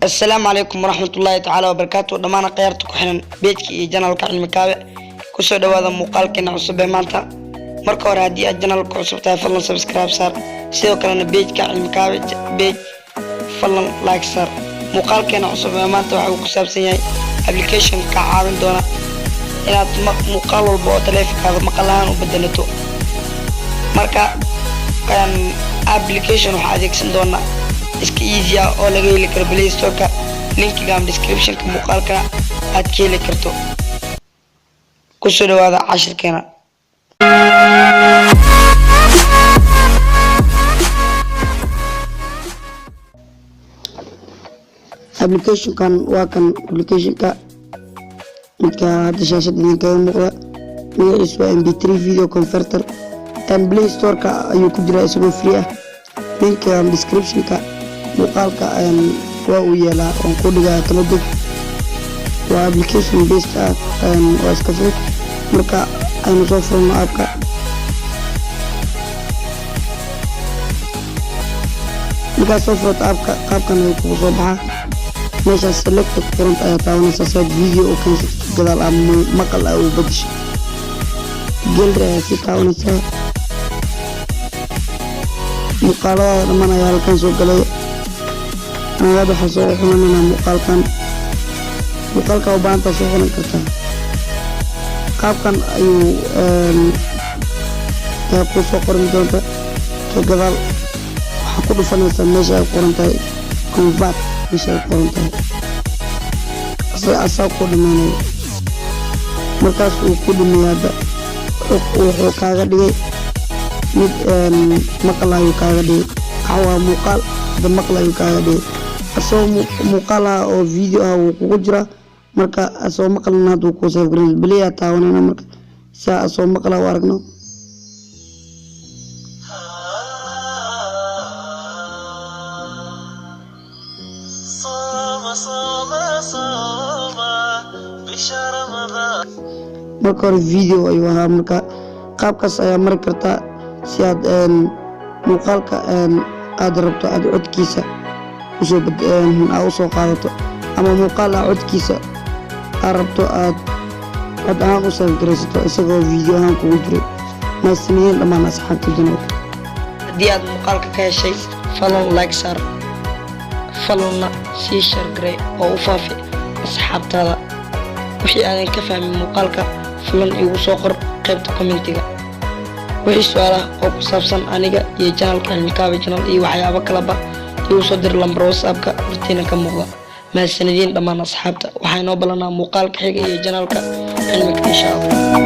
Asalaamu calaykum waraxmatullaahi tacaala wabarakaatu. Dhammaan akhyaarta ku xiran page-ka iyo channel-ka Cilmi Kaabe, kusoo dhawaada muuqaalkeena cusub ee maanta. Marka hore, haddii aad channel-ka cusub tahay, fadlan subscribe saar. Sidoo kalena page-ka Cilmi Kaabe page fadlan like saar. Muuqaalkeena cusub ee maanta waxa uu ku saabsan yahay application kaa caawin doona inaad muuqaal walba oo taleefankaada maqal ahaan u bedelato. Marka application waxaa adeegsan doonaa iska easy ah oo laga heli karo Play Storeka. Link-iga ama descriptionka muuqaalkana aad ka heli karto. Kusoo dhawaada cashirkeena. Applicationkan waa kan, applicationka midka hadda shaashada idinkaga muuqda. Magaciisu waa MP3 Video Converter. Play Storeka ayuu ku jiraa isagoo free ah. Link-iga ama descriptionka muuqaalka waa uu yeelaa, waan ku dhigaa, kala deg. Waa application based ah, waa iska fudud. Marka aynu soo furno app-ka. Markaad soo furato app-ka, qaabkan ayuu kugu soo baxaa. Meeshaas select-a ku qoranta ayaa taabanaysaa si aad video u keensato, gadaal ama maqal ah uu bedesho. Gallery ayaa sii taabanaysaa. Muuqaaladaada dhammaan ayaa halkan soo galay. Anaga hadda waxaa soo xulanaynaa muuqaalkan. Muuqaalka u baahantaa soo xulan kartaa. Qaabkan ayuu ayaa kuu soo qormi doonta. Ka gadaal waxaa ku dhufanaysaa meesha ay qoran tahay convert. Meesha ay qoran tahay asaa ku dhameynaya. Markaas uu ku dhameeyay, hadda wuxuu kaaga dhigay mid maqal ayuu kaaga dhigay. Waxa waa muuqaal, hadda maqal ayuu kaaga dhigay. Asagoo muuqaal ah oo video ah wuu kugu jiraa. Marka asagoo maqalna hadda wuu kuu save gareyn. Play aa taabanayna marka saa asagoo maqla u aragno. صام صام صام بشهر رمضان. Marka hore video ayuu ahaa. Marka qaabkaas ayaa mari kartaa si aad muuqaalka aad rabto aad codkiisa usoo aa usoo qaadato, ama muuqaal aa codkiisa aad rabto aad cod ahaan u save garaysato isagoo video ahaan kugu jiray. Mahadsanideen dhammaan asxaabta channel-ka. Haddii aad muuqaalka ka heshay, fadlan like saar, fadlanna sii share garay oo u faafi asxaabtaada. Wixii aadan ka fahmin muuqaalka, fadlan iigu soo qor qaybta comment-iga. Wixii su-aalaha oo ku saabsan aniga iyo channel-ka Cilmikaabi channel iyo waxyaabo kaleba, igu soo dir lambar WhatsAppka hortiina ka muuqda. Mahadsanadiin dhammaan asxaabta. Waxaa inoo ballanaa muuqaalka xiga iyo channel-ka Cilmika, insha Allah.